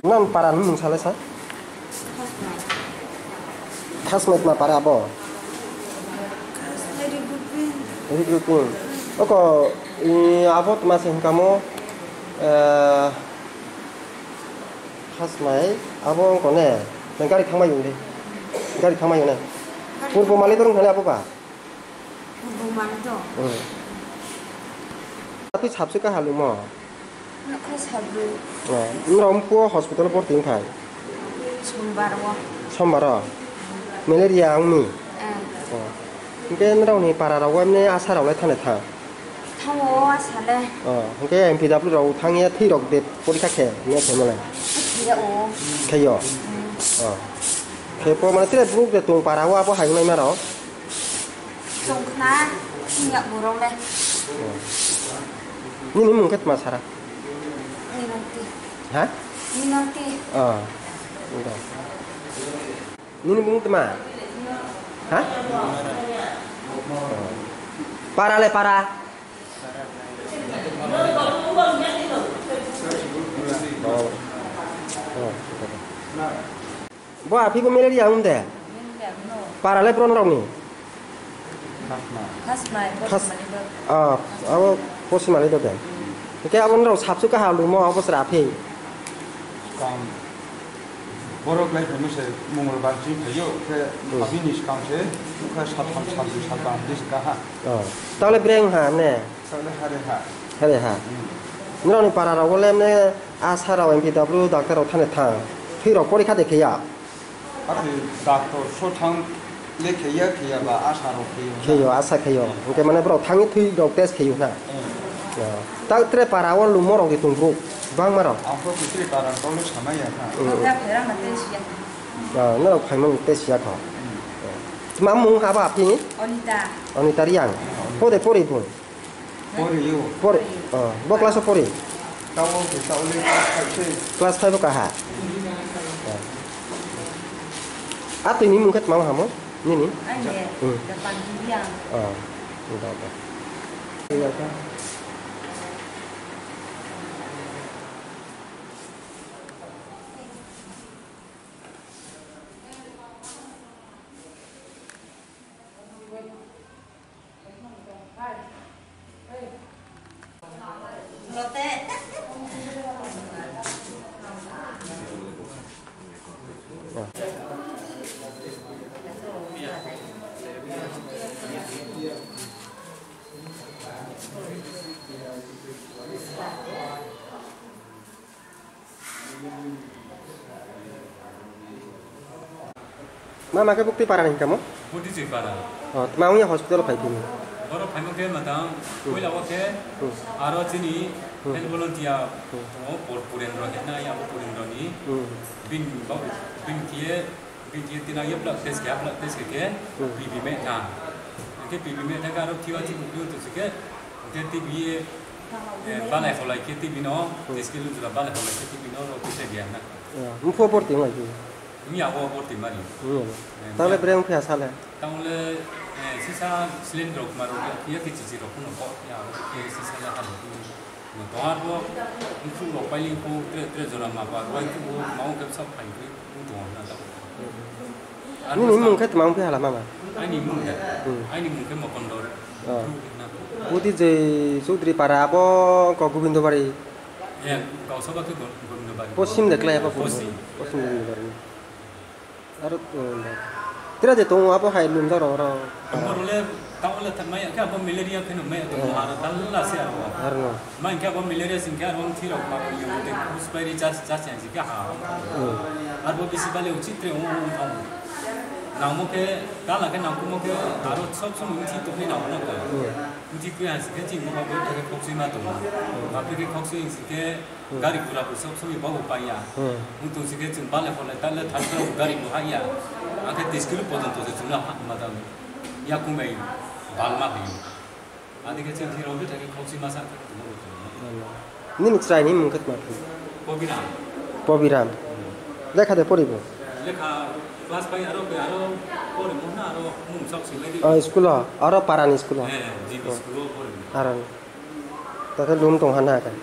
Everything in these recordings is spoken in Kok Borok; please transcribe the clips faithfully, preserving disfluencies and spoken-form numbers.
Nang para ni mung salai sa? Khasmai ma para abo? Regrouping. Oko, i, abo tma se hwnkha mo, eh, Khasmai, abo wngkha ne? Nang gari thangmai wng de. Gari thangmai wng ne? Purbo mali dorong thani abo ba? Bumani to. Hmm. Tapi sabse ka halumo. Nokha sabru. Oh, nrao mpuo hospital borti wngthai. Sombar o. Sombar o. Malaria wngmi. Eh. Oh. Hingke nrao ni para rao emne asa rao lai thane tha. Thango asa le. Oh, hingke M P W rao thangya thwi rok de porikha khe ne khe mole. Thwiya o. Kheyo. Hmm. Oh. Khe po mane tre bruk de tung para o abo hai nai ma rao. Tongkhna, singya borok le. Nini mung khe tma sara? Minoti. Ha? Minoti. Ah. Nini mung tma? Ha? Para le para. Oh. Oh. Bo aphi bo malaria wng de? Malaria wngno. Para le bron rok ni? Khasmai. Khasmai, Khas-, Khasmai do. Ah, abo Khasmai do de. Hingke abo norok sabsu kaha lumo abo sra aphi. Kam. Borok lai phai mose Mongolbar chini phaio, khe Hmm. abini skang se, khe satham, sabsu, satham, dis kaha. Oh. Tale breng ha ne? Tale hare ha. Hare ha. Hmm. Norok ni para rok le ne Asa rok, M P W, doctor rok thani thang. Thwi rok porikha de kheya. Ati doctor so thang le kheya, kheya ba asa rok kheyo. Kheyo, asa kheyo. Hingke mane borok thangwi thwi rok test kheyo na. Hmm. Ya. Ta tre para o lumo rok de tung bro. Bangma rok. Ang kho tre para tole samaya kha. Hmm. Ang kha phera ma test ya. Ya, norok phaimani test ya kho. Hmm. Ya. Tma mung haba apni? Onita. Onita Riang. Pode pori bung. Pori yo. Pori. Oh, bo class o pori? Tao ke tao le class five se. Class five o kaha? Oh. A twi ni mung khe tma hamo? Nini? Ani. Hmm. Da panti biang. Oh. Da da. Mama khe bukti para ni kamo? Bukti chwi para. Oh, tma wngya hospital phai phini? Borok phaima khe matang, Hmm. puila o khe Hmm. aro chini Hmm. health volunteer Hmm. tongo, Pur-, Purendra hwnwi, abo Purendra ni Hmm. bin bau, bin khe Bini twi twi nang ye blood test khe, blood test khe khe Hmm. P B me tha. Hingke P B me tha khe aro thiwa thik phuru to se khe, hingke T B, eh, balai holai khe T B no, Hmm. test khe lujura balai holai khe T B no ro kisa dia na. Ya, mukho borti wng lai khe. Wng ya, o borti mari. Hmm. Eh, Tale ya. Breng phia sale. Tangole, eh, sisa cylinder rok maro ya, ya ke chichi rok no ko, ya, ke sisa ya ha. Tongo arbo, bukhukrok pailingkhu, tre, tre jora maba, uaikhubo, mao khe bwsa phaikhe, wng tongo na tabuk. Nini mung khe tma wng phi hala mama? Aini mung khe, Hmm. aini mung khe Mokondor. Oh. Bukhukrok na. Budi je Chaudhary para abo ko Gobindobari? Eh, Gausaba khe Go-, Gobindobari. Poschim de klai abo Poschim. Poschim Gobindobari. Aro, um, tira de tongo abo hai lum jaro oro. Amo role, tamo le tha maya khe abo malaria pheno maya tongo, Hmm. aro dalla se aro. Aro no. Ma hingke abo malaria singke aro thwi rok ma yo de kus pai ri chas, chas yang singke ha. Hmm. Aro bisi bale uchit re ong ong thong. Nangmo khe dalla khe nangkumo khe aro sob sob uthi tokni nangmo khe. Hmm. Uthi khe ha singke chini mo khe khok sui ma tongo. Hmm. Ma khe khok sui singke Hmm. Gari gura bo sob somoi bobo paiya. Hmm. Wng tong si khe chwng bale hole tale thangsa gari bo haiya. Akhe tris kilo pojonto se chwngno ha-, madam yakumai balma phaio. Adike chwng thiro bithai khe khokchi masa khe tongma bo tongma. Nini chwraini mung khe tma khe? Pobiram. Pobiram. Hmm. Lekha de poribo? Lekha class five aro, aro porimo na aro mung sok sinai di. Oh, school o? Aro parani school o? Eh, G B Oh. school o porimo. Aro. Tata lum tong hana ka.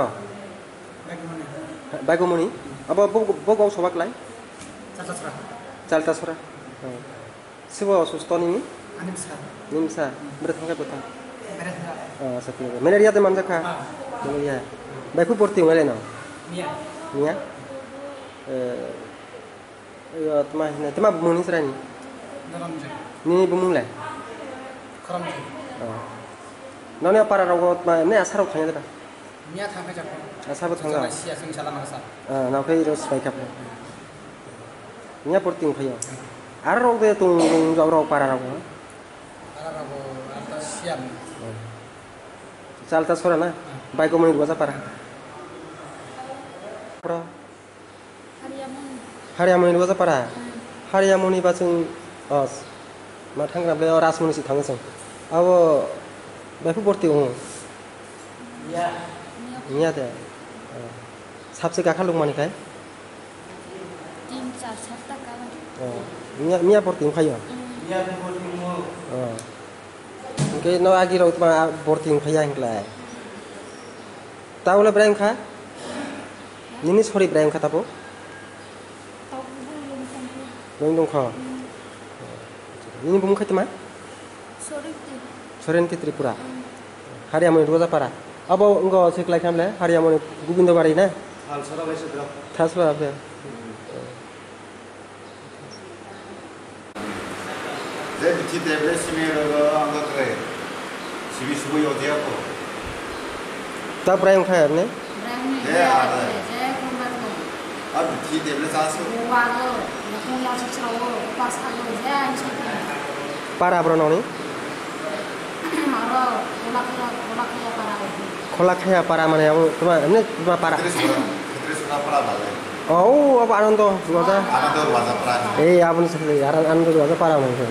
Hmm. Baigomoni. Baigomoni? Abo bo, bo, bo gong soba klai? Chaltasora. Chaltasora. Oh. Sibo osusto nini? Ani bwsa. Nini bwsa? Bwrwi thangkhe bwthang? Bwrwi thangkhe. Oh, acha, thik. Malaria de manjakha? Ah. Malaria. Baiphu borti wnglai no? Miya. Miya? Eh, Yo, tma hino, tma bumung ni chwrai ni? Noronjoy. Nini bumung le? Khorongjoi. Oh. Noni para rogo tma, ne asarok thangya da? Miya thangkhe chakho. Asabo thangya? Jana siya sing sala masa. Ah, nao khe ro spai kap. Miya por ting phayo. Ar rok de tung rung jok rok para rogo. Para rogo, ar ta siya ni. Oh. Chaltasora na? Ah. Baigomoni Rwajapara. Pro. Hariamoni. Hariamoni Rwajapara? Hmm. Hariamoni ba chwng, os, ma thangra ble o Rasmoni si thango chwng. Abo baiphu borti wngo? Ya. Miya. Miya de? Oh. Sabse kakha lukmani khai? Tin, char, sapta kalang. Oh. Miya, miya borti wngkhayo? Hmm. Miya borti wngo. Oh. Hwnkhe no agi rok tma borti wngkha ya hinklai. Tabole bwrai wngkha? Nini sori bwrai wngkha tabo? Bwrai wngkha. Nini bumung khai tma? Sorenti. Sorenti Tripura. Hariamoni Rwajapara. Abo wngkha se klai khamle Hariamoni Gobindobari na? Thalsora bai se bro. Thalsora bai. Je bithi tablet simi rogo ang khe simi subo yodiya ko. Ta bwrai wngkha ne? Bwrai wngkha je ya, are. Je kumba ko. A bithi tablet sa su. Buwa go, nokong ya sisra go, pas ka go, je ang sa. Para bro noni? Aro, ola kaya, ola kaya para. Khola khaya para mane abo tma, emne tma para. Khetres para, Khetres para para bale. Oh, abo Anando Rwaja. Anando Rwaja para. Ei, aboni sakle, aran Anando Rwaja para mane.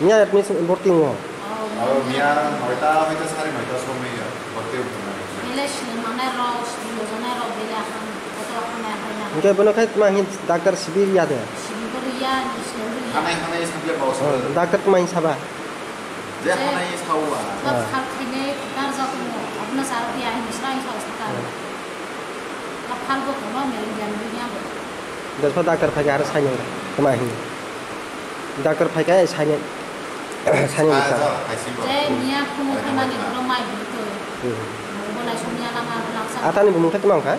Miya admission borti ngo. Abo miya noita hoito sari noita somoi ya, borti wngkha. Bele sini mane rok, sini jone rok, bele ahan, koto ahan ya, ahan ya. Hingke bono khai tma hin doctor sibi ya de. Sibi ko ya, ni sini ya. Hanai, hanai sakle bawa. Oh, doctor tma hin saba. Je hanai sawa. Tok sal khaine kar jok mo. Abna sar dia hin srang sa sa ta. Tok phal bo kono mel dia mel dia bo. Despa doctor phai ar saini kma hin. Doctor phai ka saini, saini sa. Je niya phung khaimani bro mai bito. Bo lai sumya lama laksa. Atani bumung khe tma wngkha?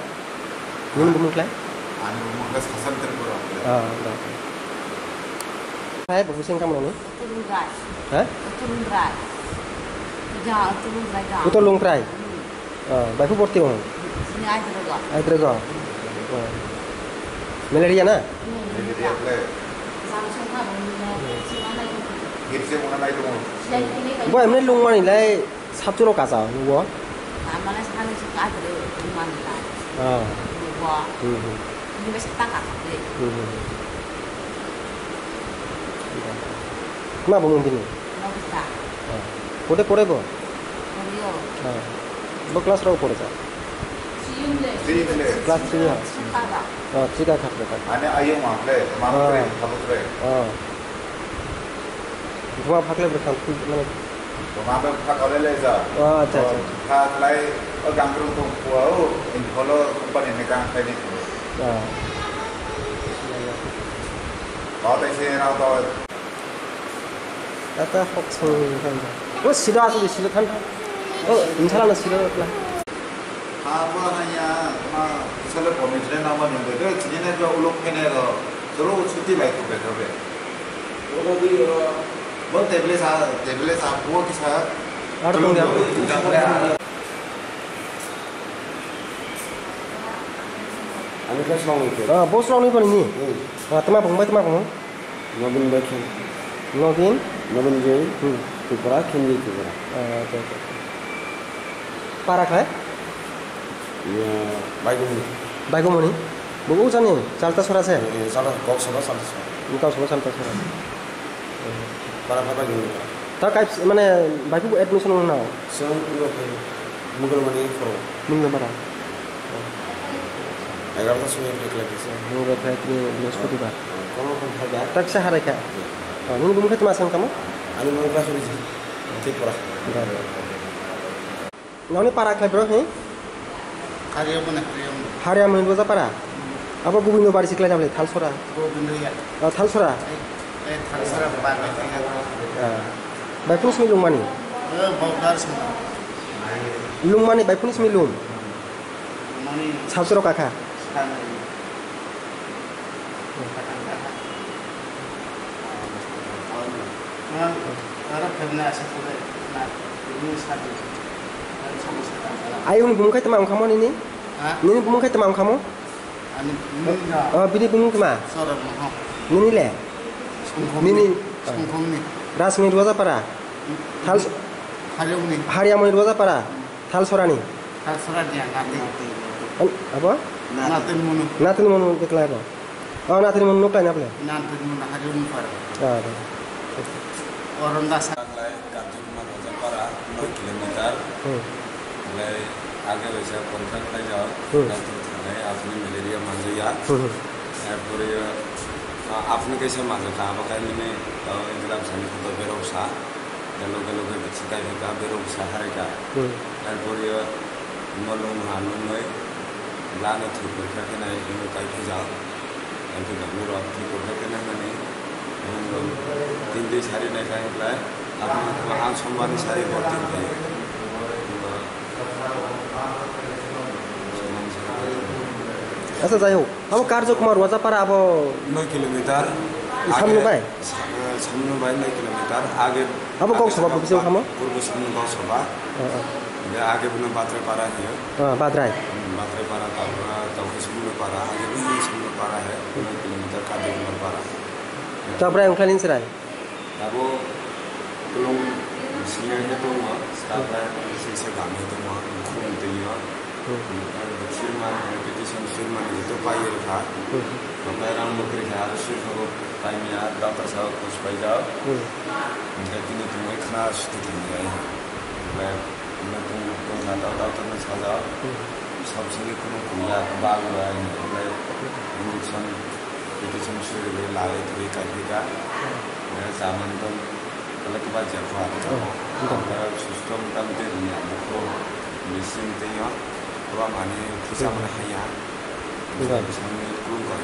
Nini bumung klai? Ani bumung khe Sasan Tripura. Ah, dah. Hai, babu sing kamu ni? Tulung Rai. Hah? Tulung Rai. Ja, Tulung Rai ga. Uto Lungtrai. Hmm. Ah, bai ku borti wong? Sini ai terus ga. Ai terus ga. Oh. Malaria na? Hmm. Malaria ble. Sama sama bumung ni. Sini ai terus. Girse mona nai tu. Sini ai terus. Bo emne lung mani lai. Sabchuro kacha nugo. Mane sani si kadre mani lai. Ah. Nugo. Hmm, hmm. Ini besi tangka kadre. Hmm, hmm. Ma bo mung bini? Nobita. Ah. Pode pore bo? Pore yo. Ah. Bo class rao pore cha? Three le. Three le. Class three ha? Sukada. Ah, chika khapre ka. Ane ayo ma ple, ma ple, khabutre. Ah. Buma phakle bwkhang mane. Buma bwkhang ole le ja. Oh, acha, acha. Bwkhang lai o gangru tong khua o, in pholo company ni gang khai ni. Ah. Ba tai se na ba. Tata hok song ni kan. O sida asu sida than. O insala na sida la. Abo hanya ma sale promise le nama ni de chini ne jo uluk kene ro. Joro chuti bai ko be be. Bo table sa, table sa, bo kisa. Ar tong ya. Ani khe slong ni khe. Ah, bo slong ni ko ni. Hmm. Ah, tama bung bai tama bung. Nobin bai khe. Nobin? Nobin Jai. Hmm. Tripura, Khenjai Tripura. Ah, acha, acha. Para khai? Ya, Baigumuni. Baigumuni? Bo ujani, Chaltasora se? Eh, Chalta-, Kok Sabha Chaltasora. Kok Sabha Chaltasora. Para Para Baigumuni. Ta kai mane, bai ku admission wng nao? Song ulo khe, Mungolmani phoro. Mungolmara. Egarota simi break lagi se. Mungol khai tini Brihospotibara. Kono kon khai da. Ta kisa harai kha? Oh, nini bumung khai tma sang kamo? Ani bumung khai Suriji. Tripura. Noni para khlai bro, he? Hariamoni, Hariamoni. Hariamoni Rojapara? Hmm. Abo Gobindo Bari se kwlai na bwle, Thalsora? Gobindo ya. Oh, Thalsora? Eh, eh, Thalsora ba, ba, ba. Ah. Bai phunu simi lungmani? Eh, Bokar simi. Lungmani bai phunu simi lung? Mani. Sabsoro kakha? Sani. Ayungni bumung khai tama wngkhamo nini? Ha? Nini bumung khai tama wngkhamo? Ani bumung ya. Oh, bini bumung tama? Sorok no. Nini le? Songkhomni. Nini? Songkhomni. Rasmini Rojapara? Thal Hariamoni. Hariamoni Rojapara? Thalsorani? Thalsorani ya, Natin. An-, apa? Natin Munu. Natin Munu ke kelai apa? Oh, Natin Munu nuklai na ple? Natin Munu hari Munu para. Ah, ada. Oronda sa- Lai Karjukma Rojapara, noi kilometer. Hmm. Lai age baisa contract lai jao. Hmm. Natin thanai apni malaria manjaya. Hmm. Erpore, ah, apni kaisa manjaka, apa kai mini, ah, Indrab sani kuto berok sa. Loge loge bisi kai phi ka, berok bisi harai ka. Hmm. Erpore yo no lung ha nung noi, la no thwi porikha khe nai, no kai phi jao. Erpore ka borok thwi porikha khe nai mani, nung tin dui sari nai kai klai, abo ang sombar ni sari bor tin dui. Acha, jai hok. Abo Karjokma Rojapara abo noi kilometer. Samno bai? Sa-, eh, samno bai noi kilometer. Age, abo kok age soba, age bisi soba, kamo? Purbo samno kok soba. Oh, oh. Age, age bono Batrepara hiyo. Oh, Batrai. Hmm, Batrepara, tarpore Tauke samno para, age bono samno para he, noi kilometer Karjokma para. Tarpore ang khlaini chwrai? Abo kwlwng siniya khe tongo, staff rok singsa gamwi tongo, khum twiyo. Hmm. Chairman, petition chairman ni to pai rwkha. Hmm. Omo rang bo kwrwi kha, aro sui kha bo paimya, doctor sabo khus paijak. Hmm. Hingke tini tongwi khna suti thangwi ai. Hingke ino tong, tong kha, doctor no sajak. Hmm. Sab sini khulum khumya, bal bai, hingke injection. Petition suri bai lai twi kai phi ka. Nang saman tong kala kiba jer kho aro. Oh, tong. Nang susto motamoti rwni ang kho machine tei yo. Oba mani phusa mani haya. Tong. Bising ni kulung kha.